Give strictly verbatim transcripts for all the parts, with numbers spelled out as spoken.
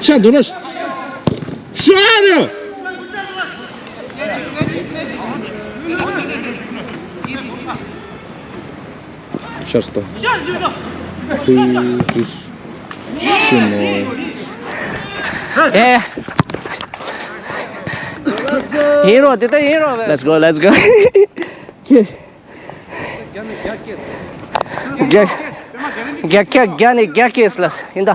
ཤར་འདུག་ན། ཤར་ཡ། ཤར་སྟོ། ཤར་འདུག་ན། ཤར་ནོ། ཨེ། ཡིན་རོ། དེ་ལྟ་ཡིན་རོ། Let's go, let's go. རྒྱ་རྒྱ་རྒྱ་ནས་རྒྱ་སྐྱེས་ལ་ཡིན་ད།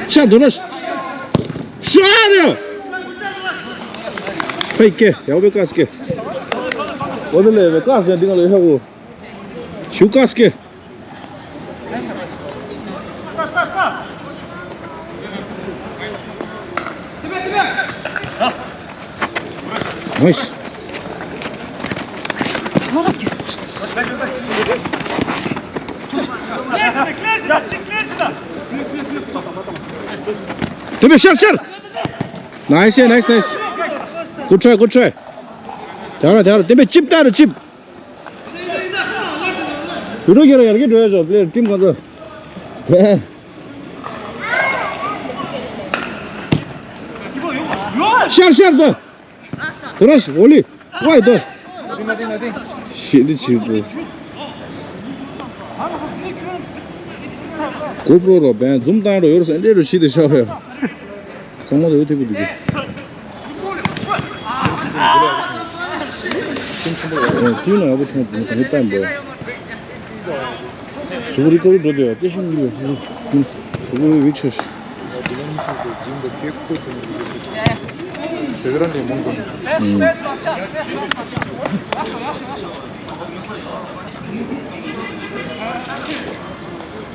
ཤར་འདུག་ན། ཤར་ཡ། ཕའི་ཀེ་ཡག་པའི་ཀ་སྐེ། འོ་དེ་ལས་པའི་ཀ་སྐེ་འདི་ག་ལ་ཡོད་ཧ་གོ། ཞུ་ཀ་སྐེ། Nice. དེ་མེད་ཤར་ཤར། Nice, yeah, nice, nice. Good try, good try. དེ་ར་དེ་ར་དེ་མེད་ཅིབ་ད་ར་ཅིབ། བི་རུ་ཁྱེད་རང་ཡར་གྱི་འགྲོ་ཡ་ཤོག་པླེ་ཡར་ཊིམ་གང་ཚོ། ཤར་ཤར་དོ། དོ་ར་ཤི་ཨོ་ལི། ཝའི་དོ། ཤི་ནི་ཤི་དོ། གོ་པྲོ་རོ་བན་ཛུམ་བཏང་རོ་ཡོད་རེད་ཟེར་འདྲེ་རུ་ཤི་དེ་ཤོག་ཡ། ཚང་མ་དེ་འོ་ཐེ་གུ་འདུག་གི། ཨོ་ཊི་ན་ཡག་པོ་མཐོང་དུས་ད་ནི་བཏང་འདུག་གཟུགས་པོ་རི་ཀོ་རི་འགྲོ་འདུག་ཡ། ཅེ་ཤིང་གི་གཟུགས་པོ་བི་ཆོ་ཤི།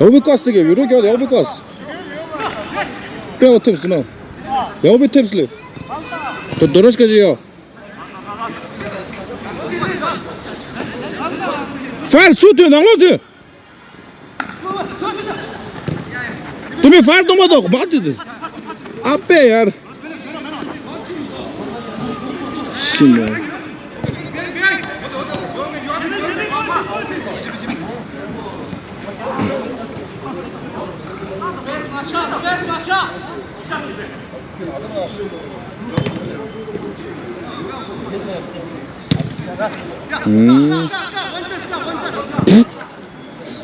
ཨུམ། ཡག་པོ་ཀོས་དེ་གི་བི་རུ་ཀྱོ་ཡག་པོ་ཀོས། དཔེ་བ་ཐེབས་སུ་ན། ཡག་པོ་ཐེབས་ལེ། དོ་དོ་ར་ཤི་ཀ་ཅི་ཡོ། ཕར་ཚུར་ཐོན་ནང་ལོགས་ཐོན། དེ་མིན་ཕར་གཏོང་མ་གཏོགས་མ་ཐོན་ཏེ། ཨ་པེ་ཡར། ཤི་མོ།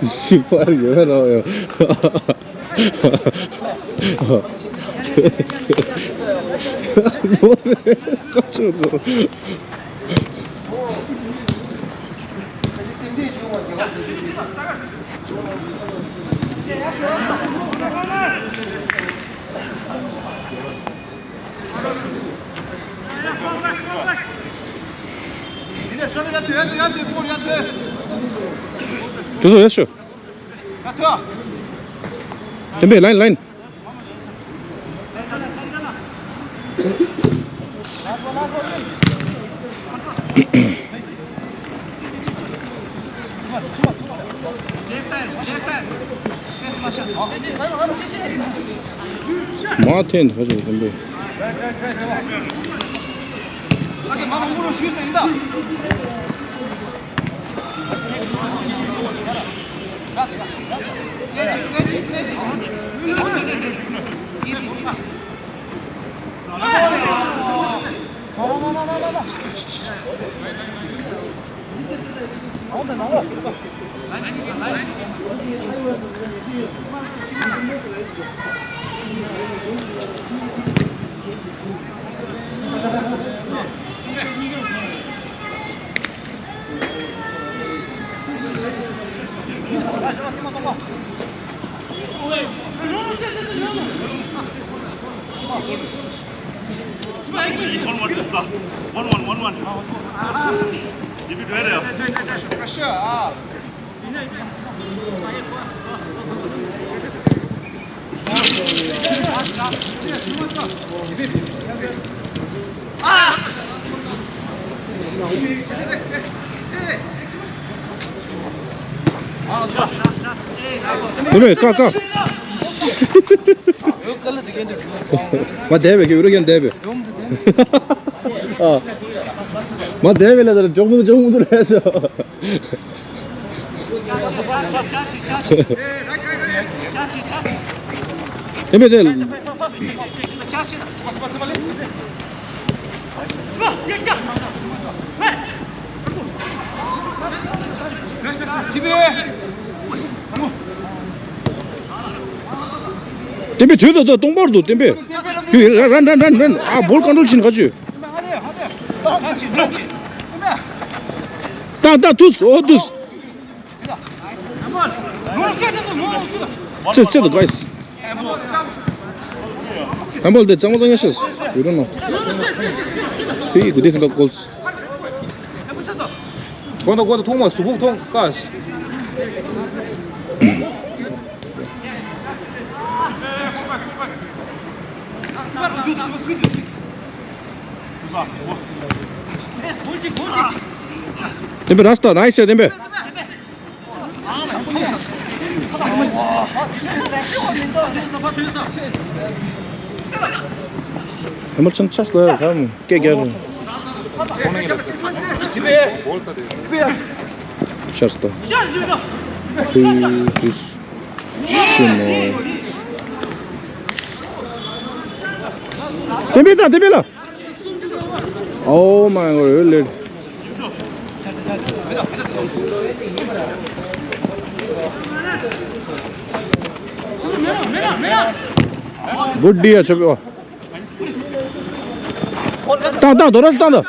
ཞིག་པར་ཡོད་རོགས་ཡོད། དེ་ཚོ་ཡོད་ཤོ། དེ་འདྲའི་ལན་ལན། མ་ཐེན་ཧ་ཅང་ཀུན་པས། One, one, one, one. If you do it, yeah. དེ་མེད་ཀ་ཀ། མ་བསྡད་པས་ཀྱི་རུ་ཁན་བསྡད་པས། ཨ། མ་བསྡད་པའི་ལ་དེར་འཇོག་མི་འདུག་འཇོག་མི་འདུག་ལས་སོ། ཨེ་མེད་དེ། བསྟན་པའི་དུས་ད་ལྟ་སྟོང་པར་འདུག་བསྟན་པའི། དུས་རན་རན་རན་རན་རན། ཨ། བོལ་ཀོན་ཊོལ་བྱེད་ན་ག་ཅུ། ཏང་ཏང་ཐུས། ཨོ་ཐུས། ཚེ་ཚེ་དང་ག་ཡིས། ཧན་བོལ་དེ་གཙང་མ་གཙང་ཡ་ཤེས། ཡུ་རོ་ནོ། དེ་ཡི་གུ་དེ་ཐོན་ད་གོལ། གོ་ད་གོ་ད་ཐོང་མ་ཟུག་ཕུག་ཐོང་ཀ། བསྟན་པའི་ར་སྟ་ནའི་སི་ཡ་བསྟན་པའི། ཧེ་མར་ཆང་ཆགས་ལ་ཧམ་སྐད་རྒྱག་རུང་། ཤར་སྟོ། ཧུ་ཅུས། ཤི་མོ། བསྟན་པའི་དང་བསྟན་པའི་ལ། Oh my god, really? Good dear, ཆོག་གི། ཨོ། བཏང་བཏང་དོ་ར་སི་བཏང་དོ།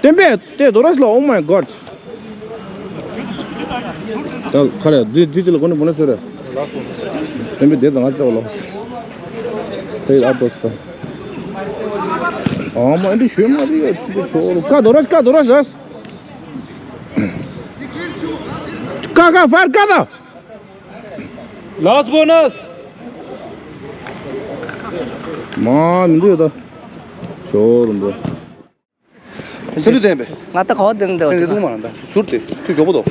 བསྟན་པས་དེ་དོ་ར་སི་ལ། Oh my god. ད་ཁ་རེ་འདི་འདི་ཅི་ལ་གོ་ནི་བོ་ནི་སོ་རེ། བསྟན་པས་དེ་དང་ང་ཚ་བ་ལོག་སི། དེ་ཨ་ཏོ་སི་ཏོ། ཨ་མ་འདི་ཤོད་མ་རེད་ཡ། ཆུ་འདི་ཆོ་རུ་ཀ་དོ་ར་ཀ་དོ་ར་ཤ། ཀ་ཀ་ཕར་ཀ་ད། Last bonus. མ་མི་འདུག་ད། ཆོ་རུ་འདུག་སེམས་ལུས་བསྟན་པས། ང་ད་གོ་དེ་འདྲ་སེམས་ལུས་འདུག་མ་ད་ཟུར་དེ་ཁྱོད་མགྱོགས་པོ་དོ།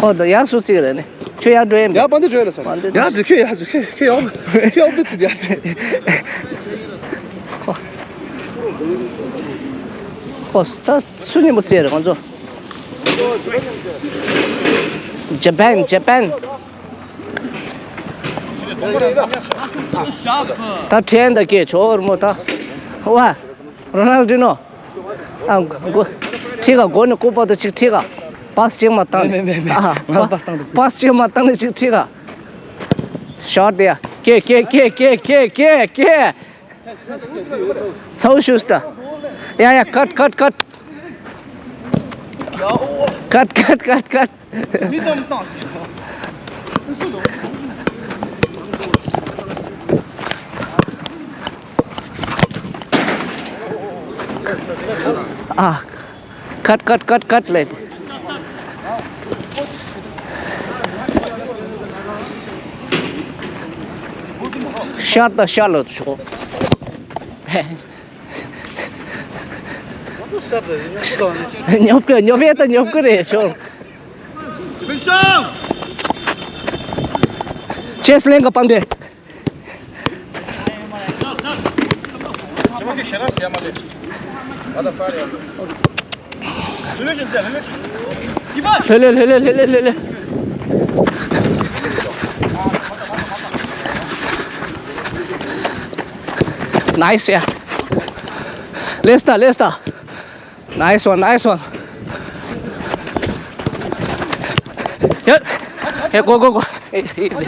གོ་དོ་ཡར་སུ་ཚིག་རེད་ནི། ཁྱོད་ཡར་འགྲོ་ཡིན་ཡར་པ་འདི་འགྲོ་ཡ་ལ་སོང་། པ་འདི་ཡར་ཚིག་ཁྱོད་ཡར་ཚིག་ཁྱོད་ཁྱོད་ཡོང་ཁྱོད་ཡོང་པི་ཚིག་ཡར་ཚིག་གོ་ད་སུ་ཉིན་པོ་ཚེ་རེད་ཁོང་ཚོ། Japan, Japan. ད་ཁྲེན་ད་ཀེ་ཆོར་མོ་ད། ཝ། རོ་ནལ་ཌི་ནོ། ཨ། མགོ། ཁྲིག་ག་མགོ་ནས་ལྐུགས་པ་དུ་ཅིག་ཁྲིག་ག་པཱས་ཅིག་མ་བཏང་ནས། མེད་མེད་མེད། ཨ། ང་པཱས་བཏང་འདུག་པཱས་ཅིག་མ་བཏང་ནས་ཅིག་ཁྲིག་ག་ཤོར་ཏེ་ཡ། ཀེ་ཀེ། ཚའུ་ཤུས་ད། ཡ་ཡ། ཀཊ་ཀཊ་ཀཊ། ཀཊ་ཀཊ་ཀཊ་ཀཊ། མི་ཙམ་བཏང་ཟེར། ཨ། ཀཊ་ཀཊ་ཀཊ་ཀཊ་ལེ། ཤར་ད་ཤར་ལ་ཤོག་ཉོབ་ཀི་ཉོབ་ཡ་ད་ཉོབ་ཀི་རེད་ཤོག་ཅེས་ལེན་ག་པང་དེ། ལྷོད་ལྷོད་ལྷོད་ལྷོད་ལྷོད་ལྷོད། Nice, yeah. Let's start, let's start. Nice one, nice one. Hey, hey, go, go, go. Hey, easy.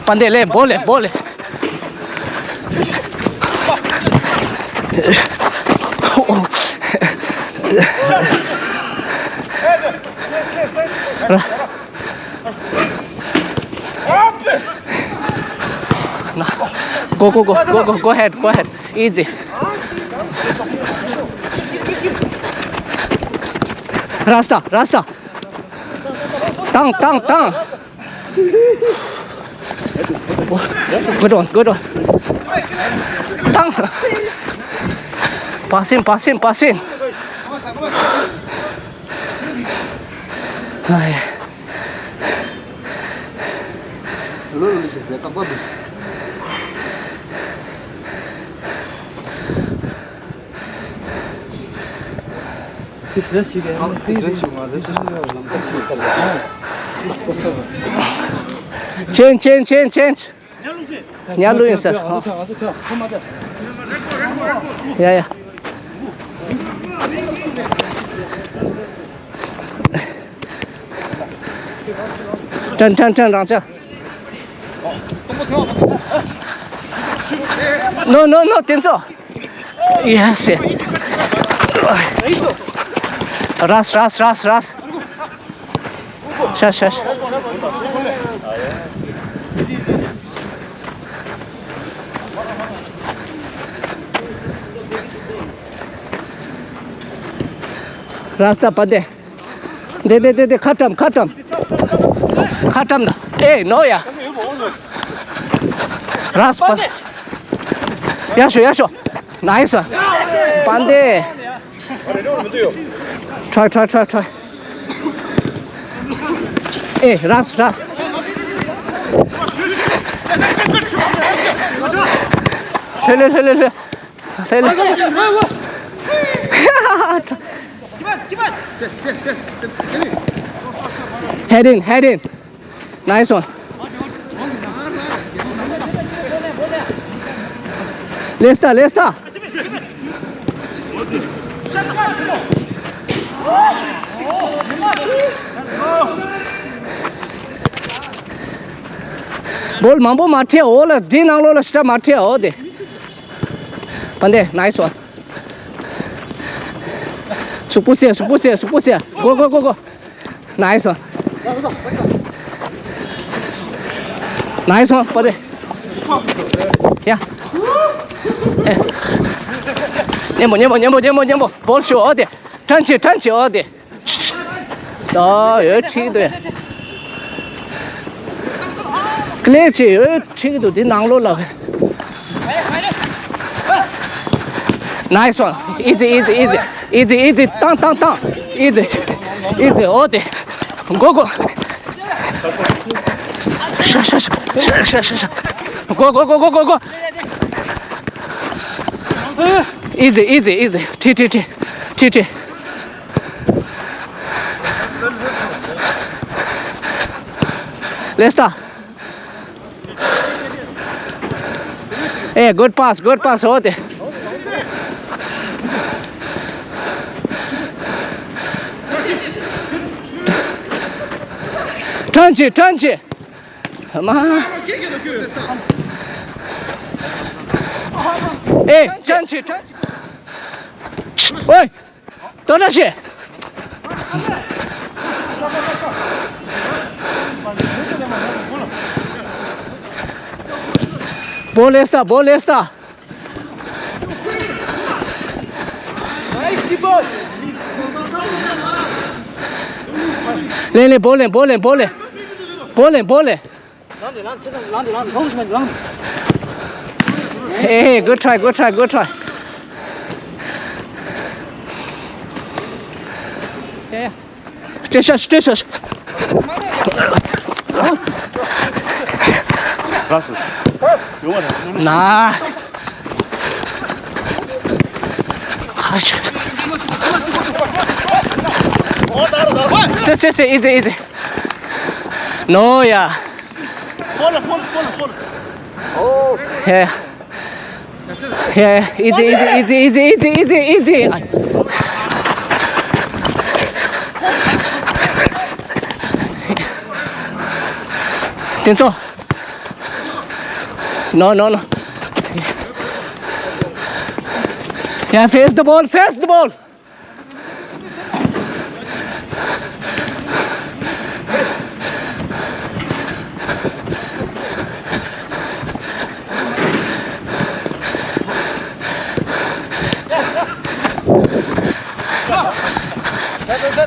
Pande le, bole, bole. Go, go, go, go, go, go ahead, go ahead. Easy. Rasta, Rasta. Down, down, down. Good one, good one. Down. Pass him, pass him, pass him. Ai. Change, change, change, change. ཉལ་ལུག་ཡིན་ཟེར། ཡ་ཡ། ཀྲན་ཀྲན་ཀྲན་རང་ཅག No, no, no, དེ་ཚོ། Yes. རས་རས་རས་རས། ཤ་ཤ་ཤ། རས་ད་པ་དེ། དེ་དེ་དེ་དེ་ཁ་བཀྲམ་ཁ་བཀྲམ། ཁ་བཀྲམ་ད། ཨེ་ནོ་ཡ། རས་པ། ཡ་ཤོ་ཡ་ཤོ། ནའི་སི། པན་དེ། Try, try, try, try. ཨེ་རས་རས། ལྷེ་ལྷེ་ལྷེ་ལྷེ་ལྷེ། ལྷེ་ལྷེ། Head in, head in. Nice one. Let's start, let's start. Ball མང་པོ་མ་ཁྲིད་འོ་ལ། འདི་ནང་ལོགས་ལ་ཤི་ཏྲ་མ་ཁྲིད་འོ་དེ། པན་དེ། Nice one. གཟུགས་པོ་རྩེ། གཟུགས་པོ་རྩེ། གཟུགས་པོ་རྩེ། Go, go, go, go. Nice one. Nice one, པན་དེ། ཡ། ཨེ། མཉེན་པོ་མཉེན་པོ་མཉེན་པོ་མཉེན་པོ་མཉེན་པོ། Ball ཤོ་འོ་དེ། ཐན་ཆེ་ཐན་ཆེ་འོ་དེ། ད་ཡོད་ཁྲིད་འདུག་ཀླད་ཆེ་ཡོད་ཁྲིད་འདུག་དེ་ནང་ལོགས་ལ། Nice one. Easy, easy, easy. Easy, easy. ཏང་ཏང་ཏང་། Easy. Easy. འོ་དེ། Go, go. ཤ་ཤ་ཤ། ཤ་ཤ་ཤ་ཤ། Go, go, go, go, go, go. Easy, easy, easy. ཁྲིད་ཁྲིད་ཁྲིད། ཁྲིད་ཁྲིད། Let's start. Hey, good pass, good pass. འོ་དེ། ཐན་ཆེ་ཐན་ཆེ། མ། ཨེ། ཐན་ཆེ་ཐན་ཆེ། ཨོའི། ཏོ་ཏྲ་ཤེ། བོ་ལེ་སྟ། བོ་ལེ་སྟ། ལེན་ལེན། བོ་ལེན། བོ་ལེན། བོ་ལེན། བོ་ལེན། བོ་ལེན། Hey, good try, good try, good try. Yeah, yeah. Stay shush, stay shush. ན། ཚེ་ཚེ་ཚེ། Easy, easy. ནོ་ཡ། སྤོ་ལ་སྤོ་ལ་སྤོ་ལ་སྤོ་ལ། ཡ་ཡ། ཡ་ཡ། Easy, easy, easy, easy, easy, easy, easy. དེ་ཚོ། No, no, no. Yeah, face the ball, face the ball.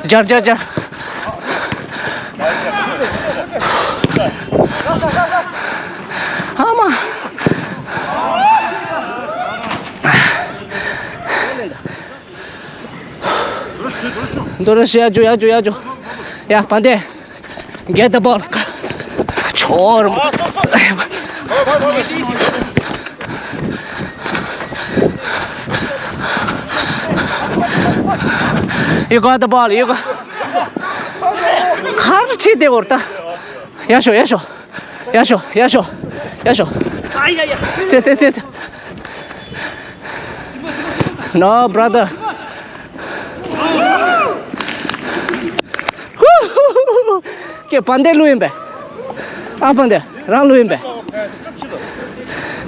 སྦྱར་སྦྱར་སྦྱར། ཨ་མ། འདོར་ཤི། ཡ་ཇོ། ཡ་ཇོ། ཡ་ཇོ། ཡ་བན་དེ། Get the ball. ཆོར། You got the ball. You got. གར་ཁྲིད་དེ་འོར་ད། ཡར་ཤོག་ཡར་ཤོག་ཡར་ཤོག་ཡར་ཤོག་ཡར་ཤོག་ཨ་ཡ་ཡ། ཙེ་ཙེ་ཙེ་ཙེ། No, brother. ཀྱེ་བན་དེ་ལུས་ཡིན་པས། ཨ་བན་དེ་རང་ལུས་ཡིན་པས།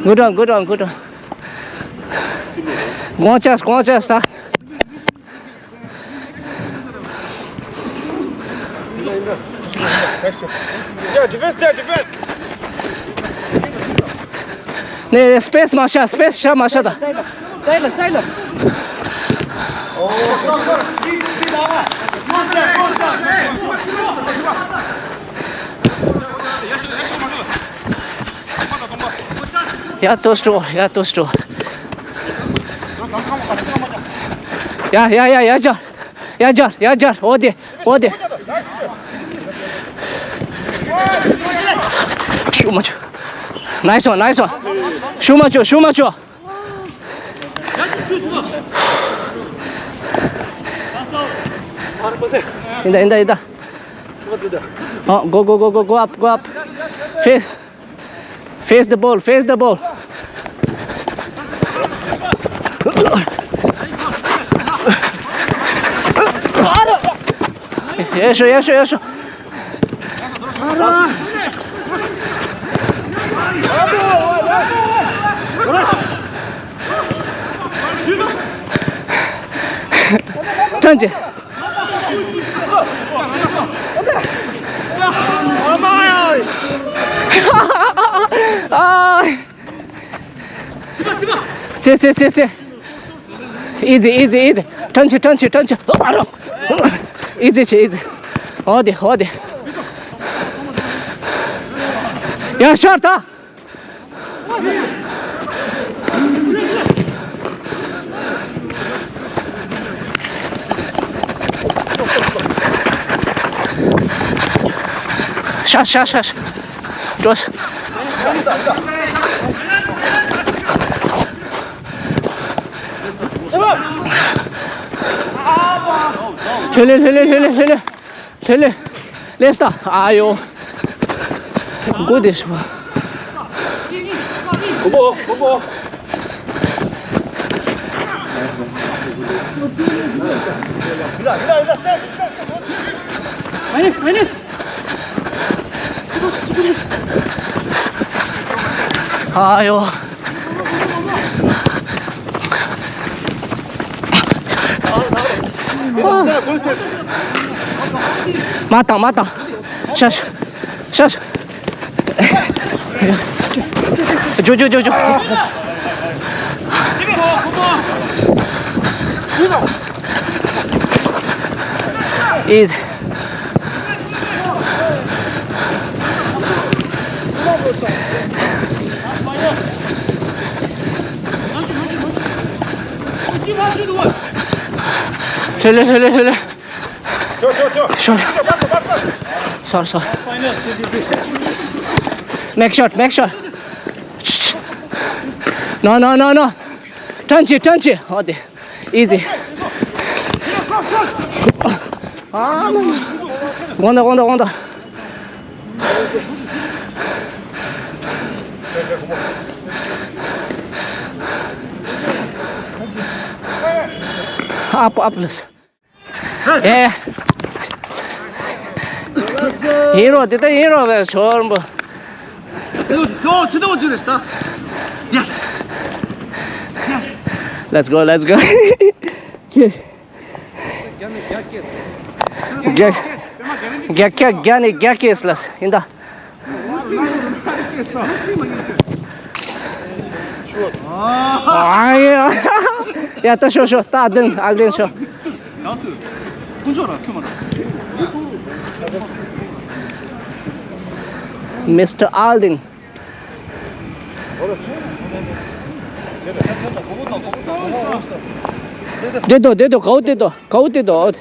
Good one, good one, good one. དགོངས་བཅག་དགོངས་བཅག་ད། Yeah, defense there, defense. ནས་སི་པེ་སི་མ་ཤ་སི་པེ་སི་ཤ་མ་ཤ་ད། སའི་ལ་སའི་ལ། ཡ་ཏོ་སྤྲོ་ཡ་ཏོ་སྤྲོ། ཡ་ཡ་ཡ་ཡ་ཇར། ཡ་ཇར་ཡ་ཇར། འོ་དེ་འོ་དེ། ཤུ་མ་ཆོ། Nice one, nice one. ཤུ་མ་ཆོ་ཤུ་མ་ཆོ། ཡིན་ད་ཡིན་ད་ཡིན་ད། Oh, go, go, go, go, go up, go up. Face, face the ball, face the ball. ཡ་ཤོ་ཡ་ཤོ་ཡ་ཤོ། ཐོན་ཅིག་ཨ། ཙེ་ཙེ་ཙེ་ཙེ། Easy, easy, easy. ཐོན་ཅིག་ཐོན་ཅིག་ཐོན་ཅིག Easy བྱེད། Easy. འོ་དེ་འོ་དེ། ཡང་ཤོར་ད། ཤ་ཤ་ཤ་ཤ། འགྲོ། ལྷོད་ལྷོད་ལྷོད་ལྷོད་ལྷོད་ལྷོད་ལྷོད་ལྷོད། ལེ་སྟ། ཨ་ཡོ། གོ་དེ་ཤི་བ། གོ་བོ། གོ་བོ། མ་ནི་མ་ནི། ཨ་ཡོ། མ་བཏང་མ་བཏང་། ཤ་ཤ་ཤ་ཤ། ཇོ་ཇོ་ཇོ་ཇོ། Easy. ལྷོད་ལྷོད་ལྷོད་ལྷོད་ལྷོད། Sure, sure, sure. Sorry, sorry. Make shot, make shot. No, no, no, no. ཐོན་ཅིག་ཐོན་ཅིག་འོ་དེ། Easy. ཨ་མ་མ། དགོངས་དག་དགོངས་དག་དགོངས་དག Up, up, please. ཨེ། ཡིན་རོགས། དེ་ལྟར་ཡིན་རོགས་བས་ཆོར་འབུ། Yes. Let's go, let's go. རྒྱ་རྒྱ་རྒྱ་ནས་རྒྱ་སྐྱེས་ལ་ཡིན་ད། ཨ་ཡ། ཡ་ད་ཤོག་ཤོག་ད་ཨ་དེན་ཨ་དེན་ཤོག Mister Alding. དེ་དོ་དེ་དོ་གའུ་དེ་དོ་གའུ་དེ་དོ།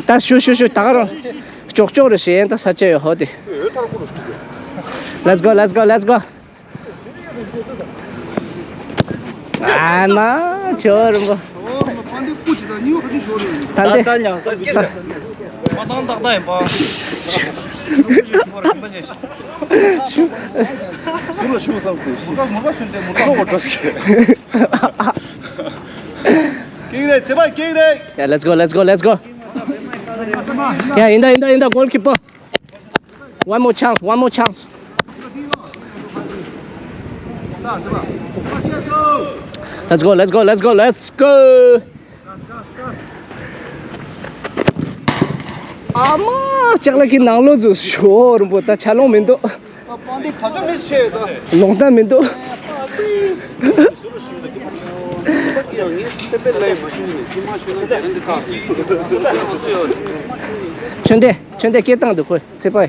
ད་ཤུ་ཤུ་ཤུ་ད་ག་རང་ཅོག་ཅོག་རེ་ཞེ་ཡན་ད་ས་ཆ་ཡོད་ཧོ་དེ། Let's go, let's go, let's go. ཨ་མ་ཆོར་འབུ། ད་ལྟ་ཉག་ས་གི་མ་བཏང་ཏག་ཏག་ཡིན་པ། ཟུར་ལ་ཤུགས་བསམ་ཚེ་ཤི། མུར་ག་མུར་ག་སུན་ཏེ་མུར་ག་མུར་ག་ཤི། ཀིག་རེད། ཚེ་པ་ཀིག་རེད། Yeah, let's go, let's go, let's go. Yeah, ཡིན་ད་ཡིན་ད་ཡིན་ད། Goalkeeper. One more chance, one more chance. Let's go, let's go, let's go, let's go. ཨ་མ། ལྕགས་ལ་གི་ནང་ལོགས་ཚུར་ཤོར་རུང་པོ་ད་ཆ་ལོང་མི་འདུག། ལོང་ད་མི་འདུག། ཆོན་ཏེ། ཆོན་ཏེ་སྐད་བཏང་འདུག་ཁོས་ཚེ་པ།